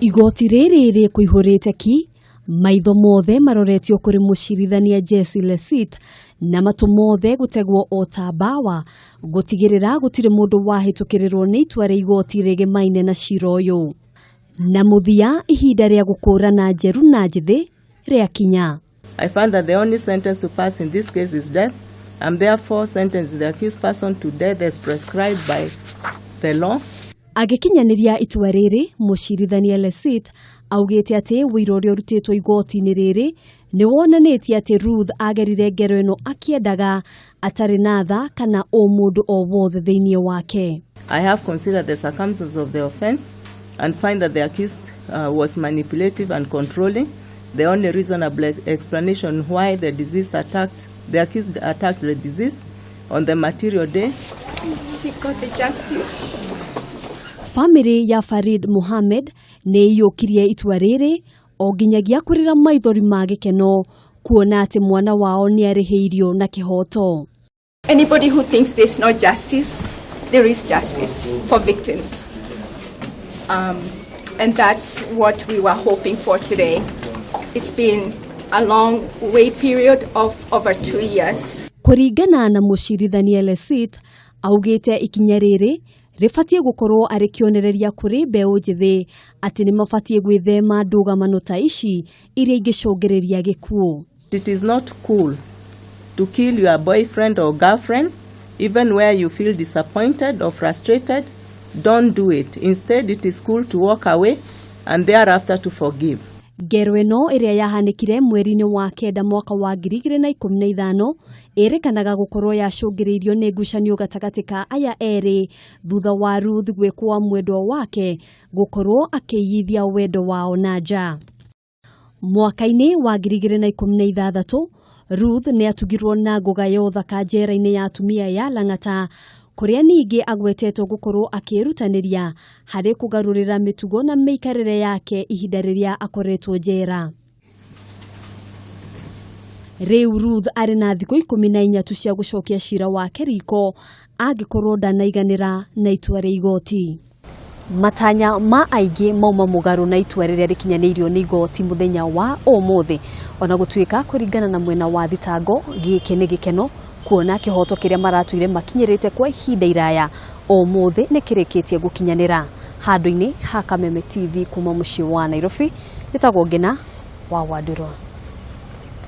Igoti rĩrĩ rĩkũihũrĩte ki, maitho mothe maroretio kũrĩ mũcirithania Jesse Lesit na matũ mothe gũtegwo o ta mbawa gũtigĩrĩra gũtirĩ mũndũ wahĩtũkĩrĩrwo nĩ itua rĩa igoti rĩgemaine na cira ũyũ. Na mũthia ihinda rĩa gũkũrana njeru na njĩthĩ rĩakinya. I find that the only sentence to pass in this case is death. I'm therefore sentencing the accused person to death as prescribed by the law. Agĩkinyanĩria itua rĩrĩ, mũcirithania Lesit augĩte atĩ ũira ũrĩa ũrutĩtwo igoti-inĩ rĩrĩ nĩ wonanĩtie atĩ Ruth agerire ngero ĩno akĩendaga, atarĩ na tha kana ũmũndũ o wothe thĩinĩ wake. I have considered the circumstances of the offense and find that the accused was manipulative and controlling. The only reasonable explanation why the accused attacked the deceased on the material day. He got the justice. Famĩlĩ ya Farid Mohammed nĩ ĩiyũkirie itua rĩrĩ o nginyagia kũrĩra maithori ma gĩkeno kuona atĩ mwana wao nĩ arĩhĩirio na kĩhoto. Anybody who thinks there's no justice, there is justice for victims. And that's what we were hoping for today. It's been a long wait period of over 2 years. Kũringana na mũcirithania Lesit, augĩte ikinya rĩrĩ rĩbatiĩ gũkorwo arĩ kĩonereria kũrĩ mbeũ njĩthĩ atĩ nĩ mabatiĩ gwĩthema ndũgamano ta ici iria ingĩcũngĩrĩria gĩkuũ. It is not cool to kill your boyfriend or girlfriend, even where you feel disappointed or frustrated. Don't do it. Instead, it is cool to walk away and thereafter to forgive. Ngero ĩno ĩrĩa yahanĩkire mweri-inĩ wa 9 mwaka wa 2015 ĩrĩkanaga gũkorwo yacũngĩrĩirio nĩ ngucanio gatagatĩ ka aya erĩ thutha wa Ruth gwĩkwa mwendwa wake gũkorwo akĩiyithia wendo wao na nja. Mwaka-inĩ wa 2016 Ruth nĩ atugirwo na ngũga ya ũthaka njera-inĩ ya atumia ya Lang'ata, kũrĩa ningĩ agwetetwo gũkorwo akĩĩrutanĩria harĩ kũgarũrĩra mĩtugo na mĩikarĩre yake ihinda rĩrĩa akoretwo njera. Rĩu Ruth arĩ na thikũ 14 tu cia gũcokia cira wake riko angĩkorwo ndanaiganĩra na itua rĩa igoti. Matanya ma aingĩ mauma mũgarũ na itua rĩrĩa rĩkinyanĩirio nĩ igoti mũthenya wa ũmũthĩ, ona gũtuĩka kũringana na mwena wa thitango gĩkĩ nĩ gĩkeno kuona kĩhoto kĩrĩa maratũire makinyĩrĩte kwa ihinda iraya ũmũthĩ nĩ kĩrĩkĩtie gũkinyanĩra. Handũ-inĩ ha Kameme TV kuma mũciĩ wa Nairobi, njĩtagwo Ngina wa Wandũrwa.